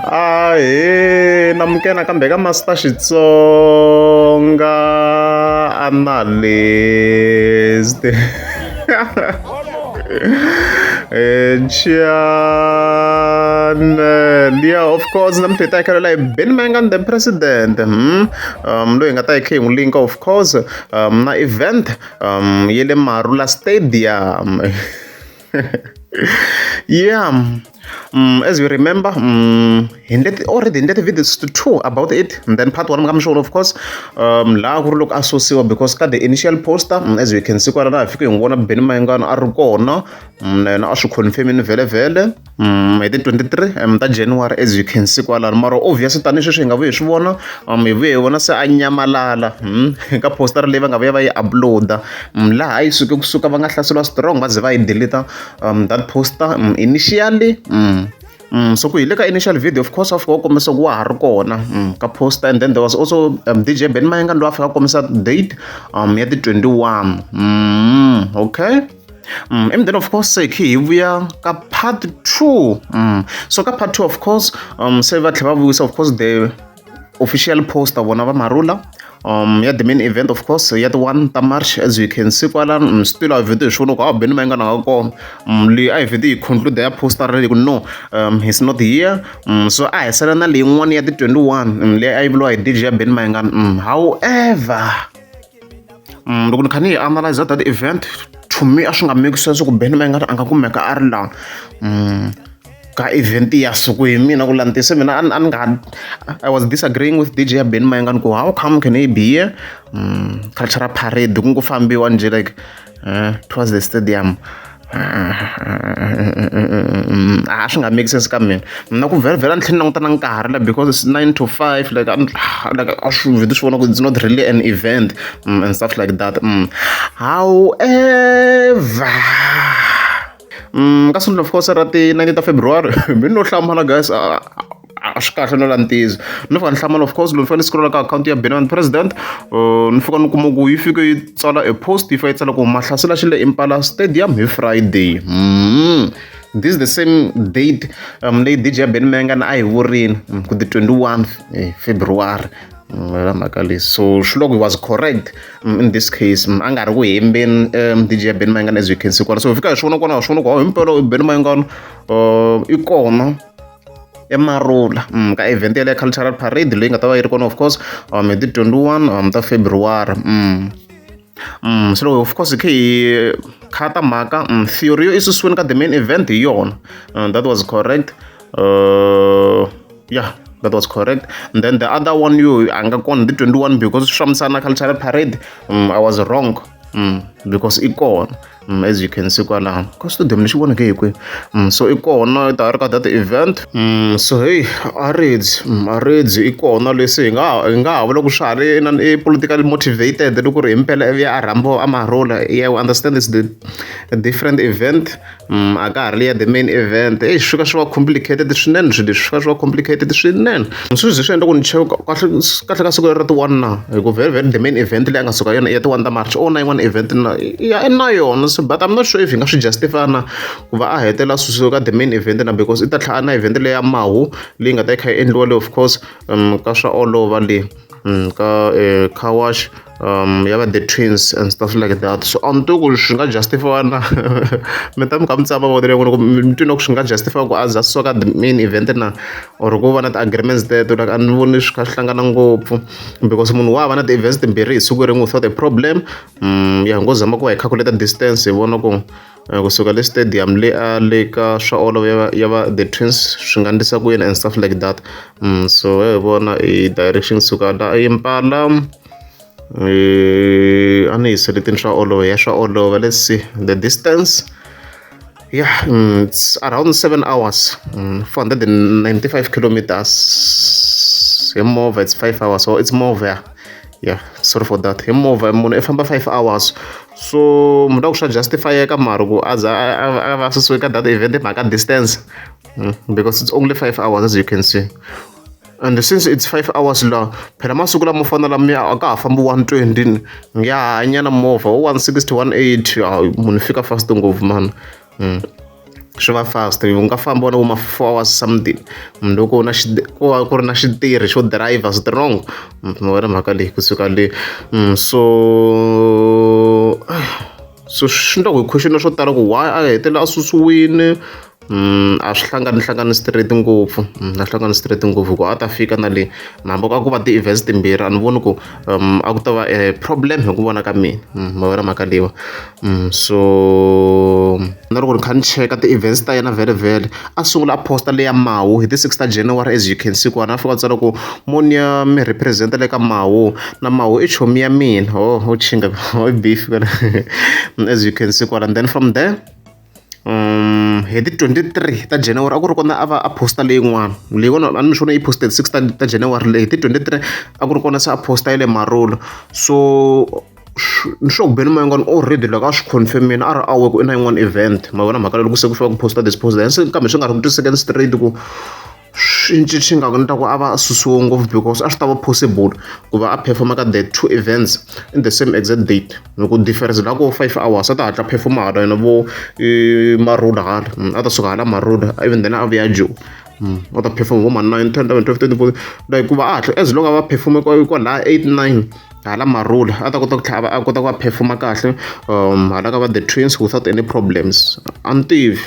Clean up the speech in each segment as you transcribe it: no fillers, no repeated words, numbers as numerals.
Ahee namukela nakambe ka Master Xitsonga Analyst channel yeah of course namuntlha hi ta hi khalela hi Benny Mayengani the president loyi hi nga ta hi kha hi n'wi linka of course na event ya le Marula Stadium yeah as you remember hi endle already hi endle ti-videos two about it and then part one mi nga mi of course laha ku ri loko a susiwa because ka the initial poster as you can see kwala laha hi fike hi n'wi vona Benny Mayengani a ri kona na yena a swi confirm-ini vhele hi ti 23 ta January as you can see kwalano mara obviously tanihi sweswi hi nga vuyi hi swi vona hi vuye hi vona se a nyamalala ka poster leyi va nga vuya va yi upload-a laha a yi suke kusuka va nga hlaseriwa strong va ze va yi delete that poster initially. So ku hi le ka initial video of course a fika u kombisa ku wa ha ri kona ka poster and then there was also DJ Ben Mayengani loyi a fika a kombisa date ya ti 21. Okay. And then of course se hi hi vuya ka part 2. So ka part 2 of course se va tlhela va vuyisa of course the official poster vona va Marula ya the main event of course ya ti 1 ta March as you can see kwala still a vhete hi swona ku a Benny Mayengani nga kona leyi a hi vhete hi conclude ya poster leyi ku no he's not here so a hi sala na leyin'wana ya ti 21 leyi a yi vuriwa hi DJ ya Benny Mayengani however loko ni kha ni yi analyze that event to me a swi nga make sense ku Benny Mayengani a nga kumeka a ri laha ka event ya siku hi mina ku langutise mina a ni nga I was disagreeing with DJ ya Benny Mayengani ku how come can he be here cultural parade ku ngo fambiwa njhe like towards the stadium a swi nga make sense ka mina na ku vhela ni tlhela ni languta na nkarhi la because it's 9 to 5 like like a swi vheti swi vona ku it's not really an event and stuff like that. However ka Sunday of course ra ti 19 ta February mi no hlamala guys a swi kahle no lantiza no fika ni hlamala of course loko ni fika ni scrolla ka akhawunti ya Benny President ni fika ni kuma ku yi fike yi tsala a post yi fika yi tsala ku mahlasela xi le Impala Stadium hi Friday. This is the same date leyi DJ Benny Mayengani a yi vurini ku ti 21 February la mhaka leyi so swi loko he was correct in this case a nga ri ku hembeni DJ Benny Mayengani as you can see kwala so hi fika hi swi vona kona hi swi vona ku himpela Benny Mayengani i kona eMarula ka event ya le cultural parade leyi nga ta va yi ri kona of course hi ti 21 ta February. So loko of course hi kha hi khata mhaka theory yo i susiweni ka the main event hi yona that was correct yeah that was correct and then the other one yo a nga kona ti 21 because swi fambisana na cultural parade I was wrong because i kona as you can see kwalaho ka studio lexi voneke hi kwihi so i kona i ta ri ka that event so hey aredzi aredzi i kona leswi hi nga ha vula ku swa ha ri na i politically motivated loko ku ri himpela ivi a rhambiwa a Marula yeah we understand it's the a different event a ka ha ri ya the main event hey swi fika swi va complicated swinene swilo leswi swi fika swi va complicated swinene swi ze swi endla ku ni cheka kahle kahle ka siku leri ra ti 1 na hi ku very very the main event leyi a nga suka yona ya ti 1 ta March o na yin'wana event na ya i na yona so but I'm not sure if hi nga swi justify na ku va a hetelela a susiwe ka the main event na because i ta tlhela a na event leya mahu leyi nga ta yi kha yi endliwa le of course ka swa olova le ka car wash ya va the twins and stuff like that so a ni tivi ku swi nga justify na mi ta mi kha mi tsama mavonelo ya n'wina ku mi twi na ku swi nga justify ku a za susiwa ka the main event na or ku va na ti-agreements teto like a ni voni swi kha swi hlangana ngopfu because munhu wa va na ti-events timbirhi hi siku rin'we without a problem ya hi ngo zama ku va hi calculate distance hi vona ku kusuka le stadium le a le ka swa olova ya va the twins swi nga ndlisa ku yini and stuff like that so hi vona i direction suka la Impala a ni hi seletini swa olova ya swa olova let's see the distance yeah it's around 7 hours 495 kilometers hi movha it's 5 hours so it's movha yeah. Yeah sorry for that hi movha munhu i famba 5 hours so munhu ku swa justifyeka mara ku a za a va susiwe ka that event hi mhaka distance because it's only 5 hours as you can see and since it's 5 hours la phela masiku lamo fana lama a ka ha fambi 120 ya hanya na movha wo 160 180 munhu fika fast ngopfu mani. Swi va fast, u nga famba na vo ma 4 hours something loko na ku va ku ri na xitirhi xo driver strong. Ma vona mhaka leyi kusuka le. So swi endla ku hi question swo tala ku why a hetelela a susiwile. A swi hlangani hlangani straight ngopfu, a swi hlangani straight ngopfu ku a ta fika na le na hambi a ku va ti-events timbirhi, a ni voni ku a ku ta va problem hi ku vona ka mina. Ma vona mhaka leyiwa. So na loko ni kha ni cheka ti-events ta yena vhele vhele, a sungula a posta leya Mawu hi ti 6 ta January. As you can see kwana, a fika a tsala ku mo ni ya mi represent le ka Mawu, na Mawu i chomi ya mina. Oh, u chinga i beef, as you can see kwala. And then from there, hi ti 23 ta January, a ku ri kona a va a posta leyin'wana leyin'wana. A ni swona yi posted 6 ta January leyi. Hi ti 23 a ku ri kona se a posta ya le Marula. So ni sure ku Benny Mayengani already loko a swi confirm-ini, a ri aware ku i na yin'wana event. Ma vona mhaka loko se ku fika ku posta this post, then se kambe swi nga ri ku twisiseka straight ku swi cinci nga ku ni ta ku a va a susiwe ngopfu, because a swi ta va possible ku va a perform-a ka the two events in the same exact date. Loko difference la ko 5 hours, a ta hatla perform-a hala yena vo Marula hala, a ta suka hala Marula, even then a vuya Joni, a ta perform vo ma 9, 10, 11, 12, 13, 14, like ku va a hatla, as long a va perform kwalaya 8, 9 hala Marula, a ta kota ku tlhela a kota ku va perform-a kahle hala ka va the Twins without any problems. A ni tivi,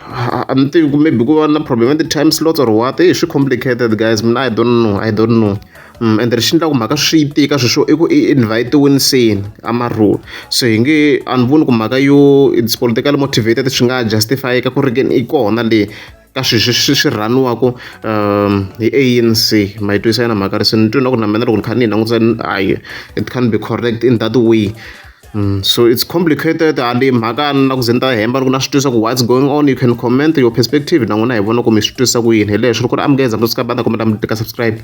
a ni tivi ku maybe ku va na problem ya ti-time slots or what. Swi complicated, guys. Mina I don't know, I don't know. Ende lexi endlaku mhaka swi tika sweswo i ku i invite-wini seni a Marula, so hi nge a ni voni ku mhaka yo it's politically motivated swi nga justify-eka ku ri ke i kona le ka swilo swi swi rhaniwaku hi ANC. Ma yi twisisa na mhaka ri se ni twi na ku na mina loko ni kha ni yi langutisa, hayi, it can't be correct in that way. So it's complicated hali mhaka na ku ze ni ta hemba ni ku na swi twisisa ku what's going on. You can comment your perspective na n'wina, hi vona ku mi swi twisisa ku yini. Hi leswo loko ri amukeza, mi swi ta kombela mi tika subscribe.